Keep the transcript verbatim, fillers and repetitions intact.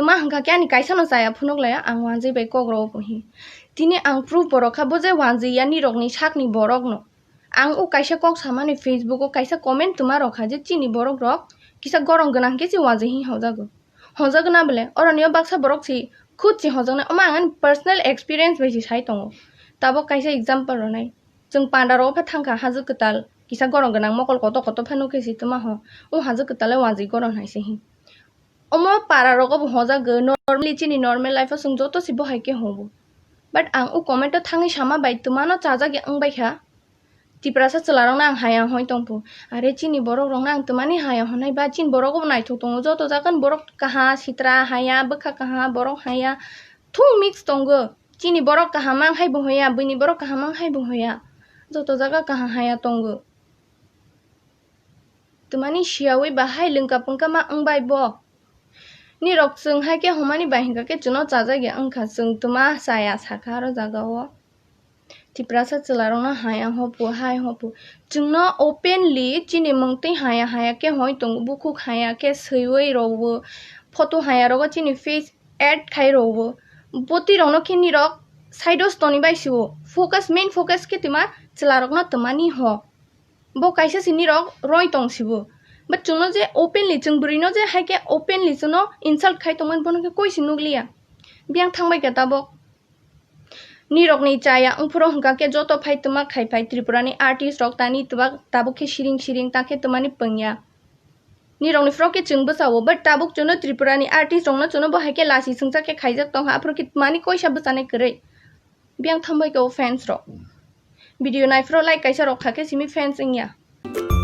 Ma hwnkha khe ani kaisa no chaya phunuk laya, ang wanjwi bai kok rw bo hi. Tini ang proof bo rw kha bo je wanjwi ya nirok ni sak ni borok no. Ang o kaisa kok samani Facebook o kaisa comment tuma rw kha je chini borok rok kisa gorong gwnang khe se wanjwi hi hojago. Hojago na bole, oro ni o baksa borok si khud si hojaknai, omo ang ani personal experience bai si sai tongo. Tabok kaisa example rw nai. Chwng panda rok pha thang kha hajwk kwtal, kisa gorong gwnang mokol kotor kotor pha nukhe si tuma ho. O hajwk kwtal le wanjwi gorong hai se hi. Omo para rogo bo hojago, normally chini normal life o chwng joto si bo hai khe hobo. But ang o comment o thangwi sama bai tuma no chajak ya wng bai kha. Tiprasa chwla rok no ang haya hoi tong phu. Are chini borok rok no ang tuma ni haya honai ba chini borok bo naithok tongo. Joto jaga ni borok kaha sitra haya, bwkha kaha, borok haya. Thung mix tongo. Chini borok kaham ang hai bo hoya, buini borok kaham ang hai bo hoya. Joto jaga kaha haya tongo. Tuma ni siyawi ba hai lwngka pungka ma wng bai bo. Nirok chwng hai khe homani bai hwnkha khe chwng no chajak ya wng kha, chwng tuma chaya sakha aro jaga o. Tiprasa chwla rok no haya hopu, hai hopu. Chwng no openly chini mung twi haya haya khe hoi tongo, bukhuk haya khe swiwi rw o, photo haya rogo chini face add khai rw o. Bwtwi rok no khe nirok side o stoni bai si o. Focus, main focus khe tuma chwla rok no tuma ni ho. Bo kaisa si nirok roi tong si bo. But chwng no je openly, chwng bwrwi no je hai khe openly chwng no insult khai tongmani bono khe koi si nukliya. Biyang thang bai kha tabok. Nirok ni chaya wng phuru hwnkha khe joto phai tuma khai phai Tripura ni artist rok tani tubak tabuk khe siring siring ta khe tuma ni pwngya. Nirok ni phuru khe chwng bwsa o, but tabuk chwng no Tripura ni artist rok no chwng no bo hai khe lasi swngchar khe khaijak tong kha, aphuru khe tuma ni koisa bwsa nai kwrwi. Biyang thang bai kha o fans rok. Video nai phuru like kaisa rok kha khe simi fans wngya.